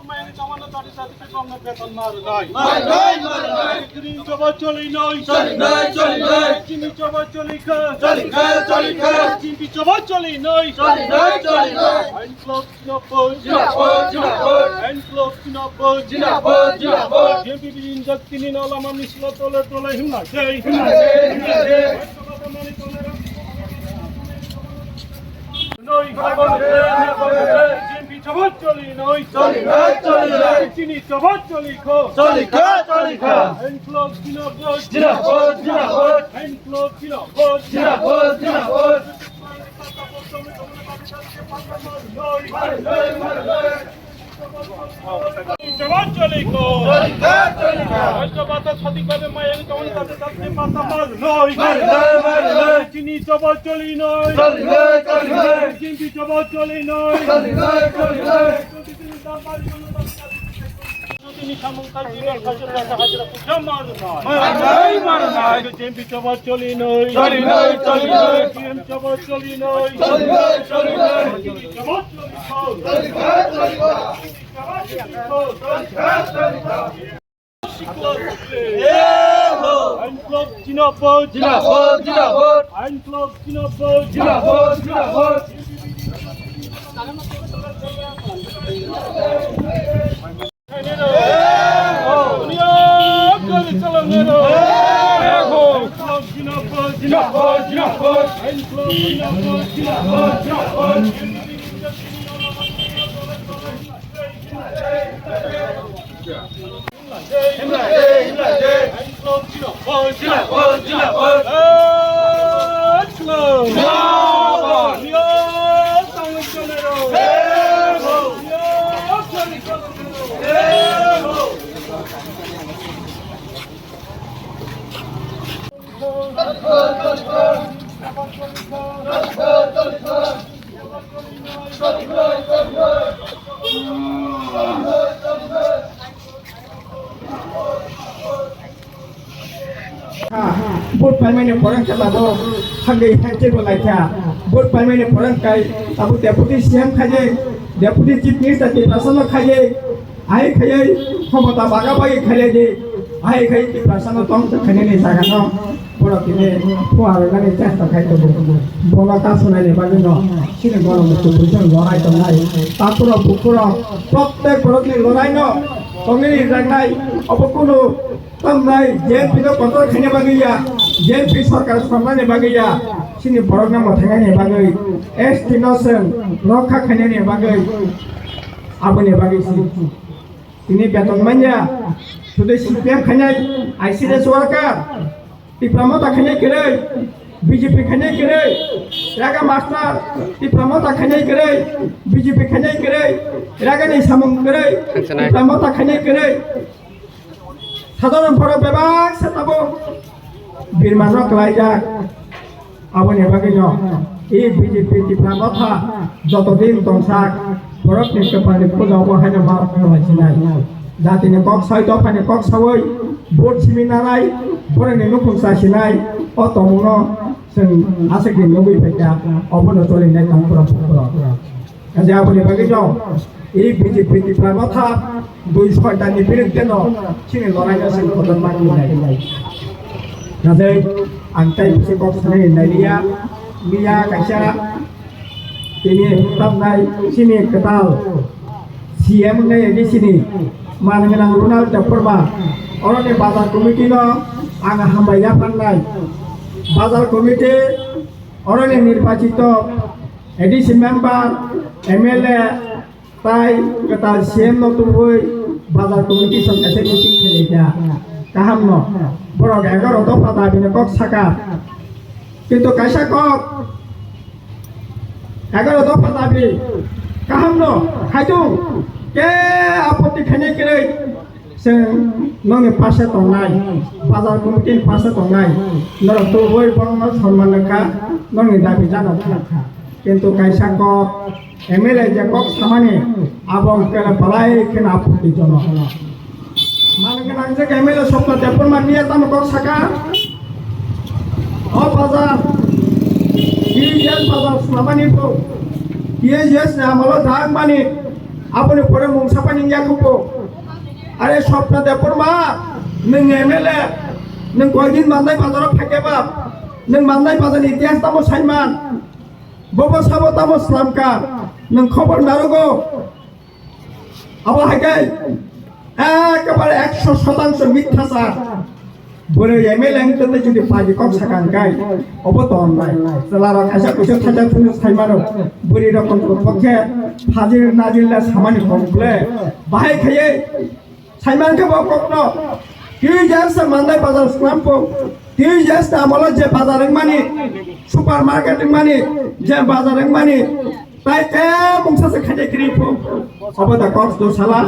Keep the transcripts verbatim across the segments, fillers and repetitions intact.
Mayani chamano jati jati ke jomno beton maru nai. Maru nai, maru nai. Chini chobo choli nai. Choli nai, choli nai. Chini chobo choli kha. Choli kha, choli kha. Chini chobo choli nai. Choli nai, choli nai. Ain club jinabad. Jinabad, jinabad. Ain club jinabad. Jinabad, jinabad. J P B injak tini no lama mislo tole tole himna jai. Himna jai, himna jai. Noi, noi, noi, noi, noi, J P B chobot choli noi. Choli noi, choli noi. Chini chobot choli kho. Choli kha, choli kha. Ain club jinabad. Jinabad, jinabad. Ain club jinabad. Jinabad, jinabad. Noi, noi, noi, noi. Chini chobot choli kho. Choli kha, choli kha. Rajya bata sothik bhabe mayani tongmani tate tate bata maru noi. Maru noi, maru noi. Chini chobot choli noi. Choli noi, choli noi. Chini chobot choli noi. Choli noi, choli noi. Chini samung kaji noi, kaji noi, kaji noi, puja maru noi. Maru noi, maru noi. Chini chobot choli noi. Choli noi, choli noi. Chini chobot choli noi. Choli noi, choli noi. Chini chobot choli noi. Choli noi, choli noi. Ain club jinabad. Jinabad, jinabad. Ain club jinabad. Jinabad, jinabad. Ain club jinabad. Jinabad, jinabad. Ain club jinabad. Jinabad, jinabad. Vote paimani porang khe labo hagwi hai teibo laikha. Vote paimani porang kai abo deputy C M khaijai, deputy chief minister Tiprasano khaijai. Ai khaiwi khomota baga bai khailai di. Ai khai Tiprasano tong khainani jaga no borok tini phuarnani chesta khai tongo. Bono ta sunai ni bagwi no chini bono muchung buchung lorai tongnai. Takhurok bukhurok prottek borokni lorai no tongwi rijak nai. Obo kunu tamnai J N P no control khaina bagwi ya, J N P sorkar swnamnani bagwi ya, chini borokno mwthainani bagwi, S T no chwng rokha khainani bagwi, aboni bagwi si. Tini beton manya, sudai C P M khainai, I C D S worker, Tipra Motha khainai kwrwi, B J P khainai kwrwi, Raga Master, Tipra Motha khainai kwrwi, B J P khainai kwrwi, Raga ni samung kwrwi, Tipra Motha khainai kwrwi. Sadharon borok bebak se tabuk birmanrok klaijak. Aboni bagwino e B J P Tipra Motha joto din tongsak borokni kwpalni puja obo haino ma khlai sinai. Jatini kok sai, dophani kok saui, vote simi nanai, borokni nukhung cha sinai, o tongmungno chwng aswkni nugwi phaikha, obono cholinai tong borok borok. Kaje aboni bagwi no, e B J P Tipra Motha dui soita ni birudde no chini lorai no chwng kotor ma khlai. Kaje ang tai bisi kok sanai nai liya, liya kaisa tini tamnai chini kwtal C M wngnai A D C ni man gwnang Ronald Debbarma, oroni bazar committee no ang hambai ya pannai. Bazar committee oroni nirbachito A D C member, M L A, tai kwtal C M no tubui bazar committee song kaisa meeting khlai kha. Kaham no. Borok egaroh dopha dabi ni kok saka. Kintu kaisa kok egaroh dopha dabi kaham no. Khaitung ke apotti khainai kwrwi. Chwng nokni pase tongnai, bazar committee ni pase tongnai, norok tubui borokno sonman rwkha, nokni dabi jana rwkha. Kintu kaisa kok M L A je kok samani abo wngkhe belai kheno apottijonok. Mani gwnang je M L A Swapna Debbarma miya tamo kok saka, o bazar, T S S bazar swnamani bo, T S S ni amalo dagmani, Aboni pore mungsa pani yakhupo. Are Swapna Debbarma, nwng M L A, nwng koidin Mandai bazaro phaikhe ba, nwng Mandai bazarni itihas tamo saiman, bobo sabo tamo slamka, nwng khobor narogo. Abo hai khe ekebare ekso shotangso mitha sa. Bwrwi M L A wngtwi jodi pagi kok sakha hwn kai, obo to wngnai. Chwlarok kaisa kuisa thaijak thwngwi sai mano. Bwrwi rok wngkha khe phajir najil le samani kok ble. Bahai khaiwi sai man khe bo kokno. Twi jas sa Mandai bazar slampo. Twi jas ta amolo je bazar wngmani, supermarket wngmani, je bazar wngmani, tai khe mungsa se khaide kiri pho. Obo da kok do sala.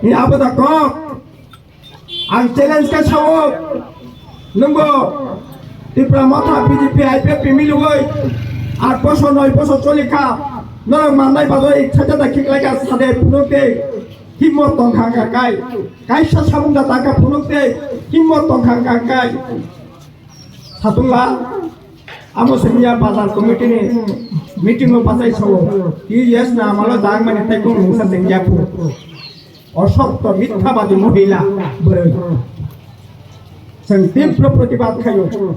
Ni abo da kok. Ang challenge khe sao, nwngbo Tipra Motha B J P I P F T milwoi aat bosor noi bosor choli kha, norok Mandai bazar ik thaja da khiklai kha sade phunuk tei himmo tong kha kha kai, kaisa samung da ta kha phunuk tei himmo tong kha kha kai. Satungla, amo simiya bazar committee ni meeting o bachai sao, T S na amalo dang mani tai kung mungsa tengya phu. Osokto mithabadi mohila bwrwi. Chwng tibro protibad khaio.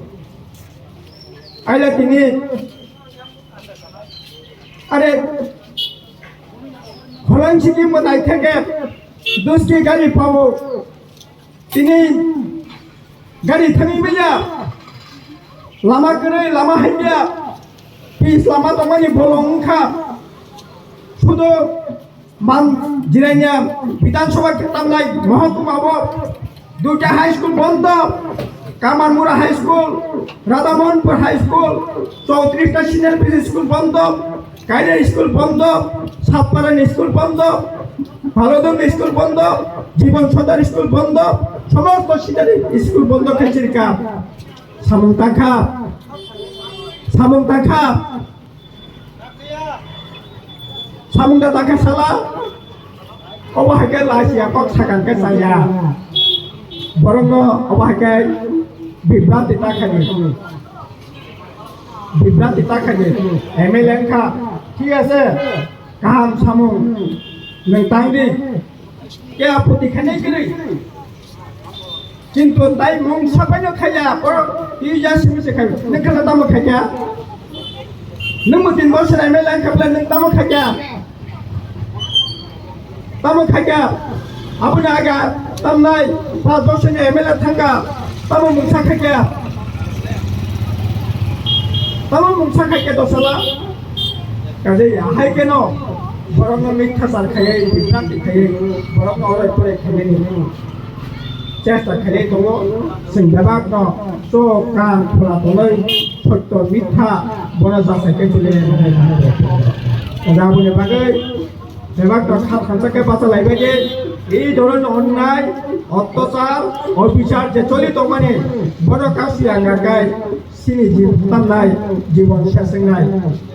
Aila tini are Kholang siki mwtai theke duski gari pawo. Tini gari thangwi manya. Lama kwrwi, lama hamya. Pis lama tongmani bolong wngkha. Sudo man jiranya Bidhan Sabha khe tamnai Mahakuma bo duita high school bondo, Kamarmura High School, Radhamohanpur High School, chowtris ta senior P G school bondo, Kaira school bondo, Satparani school bondo, Balodong school bondo, Jibon Sodar school bondo, somosto senior school bondo khe chirka. Samung tangkha, samung tangkha. Samung da dakha sala. Obo hai khe lachi ya kok sakang khe chaya. Borokno obo hai khe bibranti ta khaidi. Bibranti ta khaidi. M L A wngkha. Thik ase. Kaham samung nwng tangdi. Khe apoti khainai kwrwi. Kintu tai mung sapaino khaiya, borok twi ya simi se khai. Nwng khana tamo khaikha? Nwng bo tin bosor M L A wngkha bwle nwng tamo khaikha? Tamo khaikha? Aboni aga tamnai pas bosorni M L A thangkha. Tamo mungsa khaikha? Tamo mungsa khaikha dosala? Kaje ya hai keno borokno mitha sar khaiwi, bibranti khaiwi, borokno orai porai khaimani chesta khailai tongo. Chwng bebakno chwng kan khula tongwi sotto mitha bono jasai khe chule nai. Kaje aboni bagwi bebakno kha khamsa khe bacha laibai de, ei dhoroner onnai, ottachar, obisar je choli tongmani bono kasi ang kai. Chini jibon tamnai, jibon seswngnai.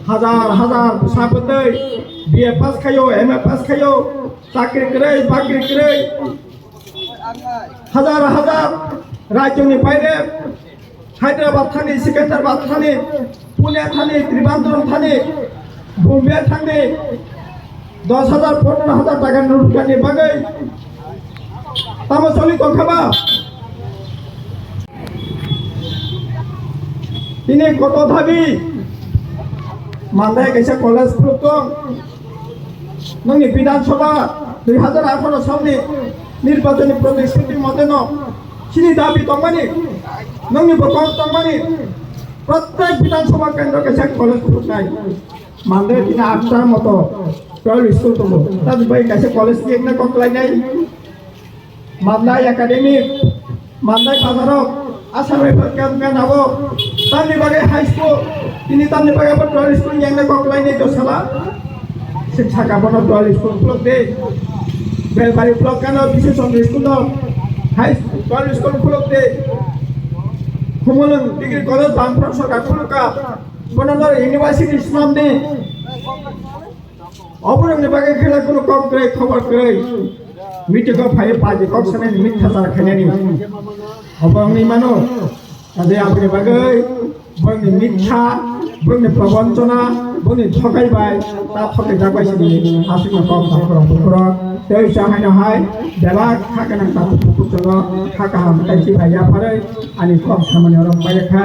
Hajar hajar bwsa bwtwi B A pass khaio, M A pass khaio, chakri kwrwi, bakri kwrwi. Hajar hajar rajyoni baire, Hyderabad thani, Secunderabad thani, Pune thani, Trivandrum thani, Bombay thangni dos hajar, pondro hajar taka nurkani bagwi tamo choli tongkha ba? Tini koto thabi Mandai kaisa college phuruk tong. Nongni Bidhan Sabha dui hajar atharo salni nirbachoni protisthuti mote no chini dabi tongmani, nongni bokol tongmani, prottek Bidhan Sabha kendro kaisa college phuruknai. Mandai tini atta moto twelve school tongo. Tamo bai kaisa college ni ekna kok lainai. Mandai Academy, Mandai Bazaro, Assam Rifle Camp Gandabo, tamni bagwi high school, tini tamni bagwi abo twelve school yang na kok lainai dosala. Sik saka bono twelve school khuluk de. Belbari block kano Bishu Chandra school no high school, twelve school khuluk de. Khumulwng degree college bangphra soka khuluka. Bono no university swnam de. Oborokni bagwi khela kunu kok kwrwi, khobor kwrwi. Meeting o phai paji kok sanani, mitha char khainani. Oborokni mano. Tei aboni bagwi borokni mitha, borokni probonchona, borokni thokai bai, ta thokai jak bai sini aswkno kok saprok bukhurok. Tei sa haino hai belak kha gwnang ta bukhurok chono kha kaham tai si bai yapharwi ani kok samani oro pai kha.